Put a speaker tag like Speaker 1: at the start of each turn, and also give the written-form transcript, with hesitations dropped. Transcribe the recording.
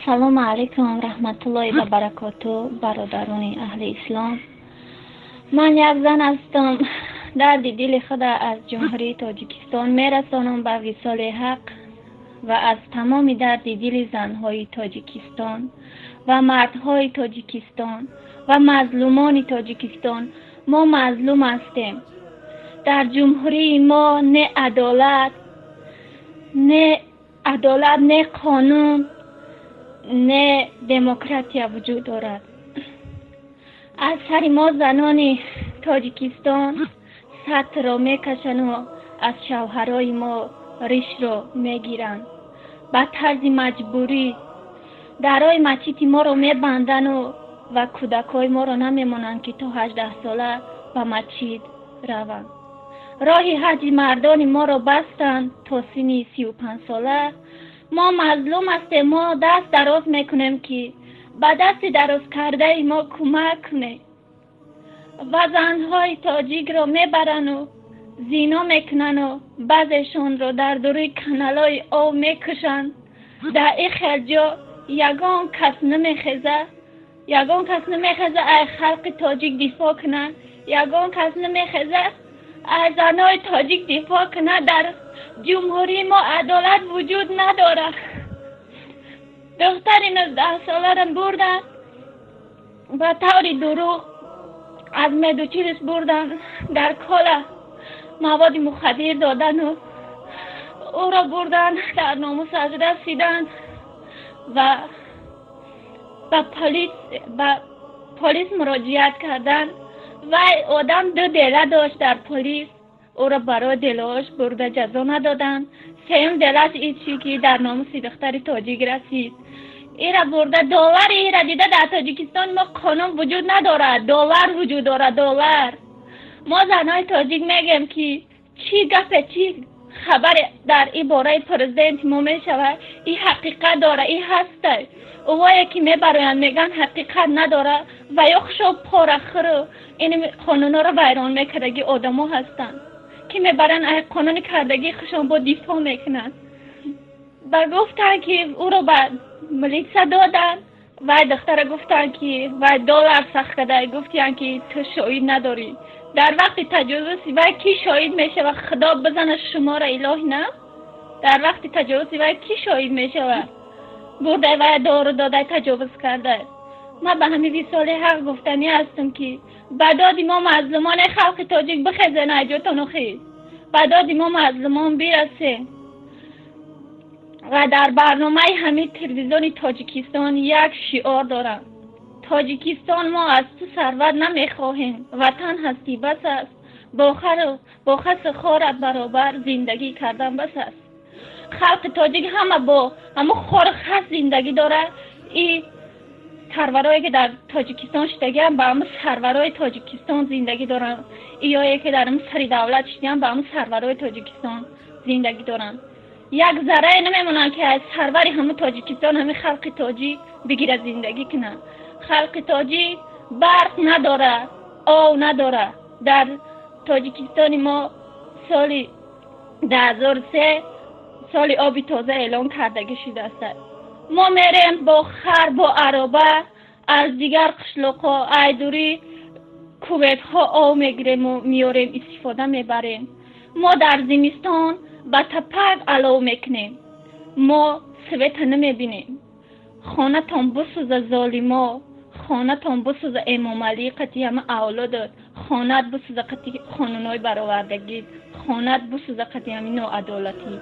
Speaker 1: Ассалому алайкум раҳматуллоҳи ва баракоту, бародарони аҳли ислом. Ман як зан ҳастам, дарди дили худа аз Ҷумҳурии Тоҷикистон мерасонам ба Висоли Ҳақ ва аз тамоми дарди дили занҳои Тоҷикистон ва мардҳои Тоҷикистон ва мазлумони Тоҷикистон. Мо мазлум ҳастем. Дар ҷумҳурии мо не адолат, не адолат, не қонун, не демократия вуҷуд дорад. Аз сари мо занони Тоҷикистон сатрро мекашану аз шавҳарои мо ришро мегиранд ба тарзи маҷбурӣ. Дарои масҷиди моро мебандану ва кӯдакҳои моро намемонанд, ки то 18-сола ба масҷид раванд. Роҳи ҳаҷи мардони моро бастанд то синни 35-сола. Мо мазлум ҳастем. Мо даст дароз мекунем, ки ба дасти дарозкардаи мо кӯмак кунед. Ва занҳои тоҷикро мебарану зино мекунану баъзешонро дар дуруи каналҳои об мекушанд. Дар ин хел ҷо ягон кас намехеза, ягон кас намехеза ай халқи тоҷик дифоъ кунад, ягон кас намехеза аз занҳои тоҷик дифоъ кунад. Дар ҷумҳурии мо адолат вуҷуд надорад. Духтари 19-соларо бурданд, ба таври дурӯғ аз медучилищ бурданд, дар кола маводи мухаддир додану ӯро бурданд, дар номусаш расиданд ва ба полис муроҷиат карданд. Вай одам ду дела дошт дар полис, ӯро барои делаҳош бурда ҷазо надоданд. Сеюм делаш ин чи ки дар номуси духтари тоҷик расид. Ира бурда довари ира дида, дар Тоҷикистон мо қонун вуҷуд надорад, довар вуҷуд дорад, довар. Мо занҳои тоҷик мегӯем, ки чӣ гапе, чӣ хабаре дар ин бораи президенти мо мешавад, ин ҳақиқат дора, ин ҳаста. Овое ки мебароянд, мегӯянд ҳақиқат надора, ва ё хушо порахӯру ин қонунҳоро вайрон мекардаги одамо ҳастанд, ки мебаранд, қонуни кардагии хушон бо дифоъ мекунанд. Ба гуфтанд, ки ӯро ба милитса доданд. Вай духтара гуфтанд, ки вай доллар сахт карда, гуфтиянд, ки ту шоҳид надорӣ. Дар вақти таҷовузи вай кӣ шоҳид мешавад? Худо бизана шуморо, илоҳи на. Дар вақти таҷовузи вай кӣ шоҳид мешавад? Бурдай вай дору додай, таҷовуз карда. Ман ба ҳамин Висоли Ҳақ гуфтанӣ ҳастам, ки ба доди мо мазлумони халқи тоҷик бихезен, айҷотону хез, ба доди мо мазлумон бирасен. Ва дар барномаи ҳамин телевизиони Тоҷикистон як шиор дорам: Тоҷикистон, мо аз ту сарват намехоҳем, ватан ҳастӣ, бас аст. Бо хасу хорат баробар зиндагӣ кардан бас аст. Халқи тоҷик ҳама бо ҳамун хору хас зиндагӣ дорад. И сарварое ки дар Тоҷикистон шидагиам, ба ҳамун сарварои Тоҷикистон зиндагӣ доранд. Иёе ки дар ҳамун сари давлат шидиам, ба ҳамун сарварои Тоҷикистон зиндагӣ доранд. Як заррае намемонанд, ки аз сарвари ҳамун Тоҷикистон ҳамин халқи тоҷик бигирад, зиндагӣ кунад. Халқи тоҷик барқ надорад, ов надорад. Дар Тоҷикистони мо соли 2003 соли оби тоза эълон кардагӣ шудааст. Мо мерем бо хар, бо ароба аз дигар қишлоқҳо, айдурӣ куветҳо ов мегирему меорем, истифода мебарем. Мо дар зимистон ба тапак алов мекунем, мо света намебинем. Хонатон бисӯза, золимо, хонатон бисӯза, Эмомалӣ қати ҳама авлодот, хонат бисӯза қати қонунҳои баровардагӣ, хонат бисӯза қати ҳамин ноадолатӣ.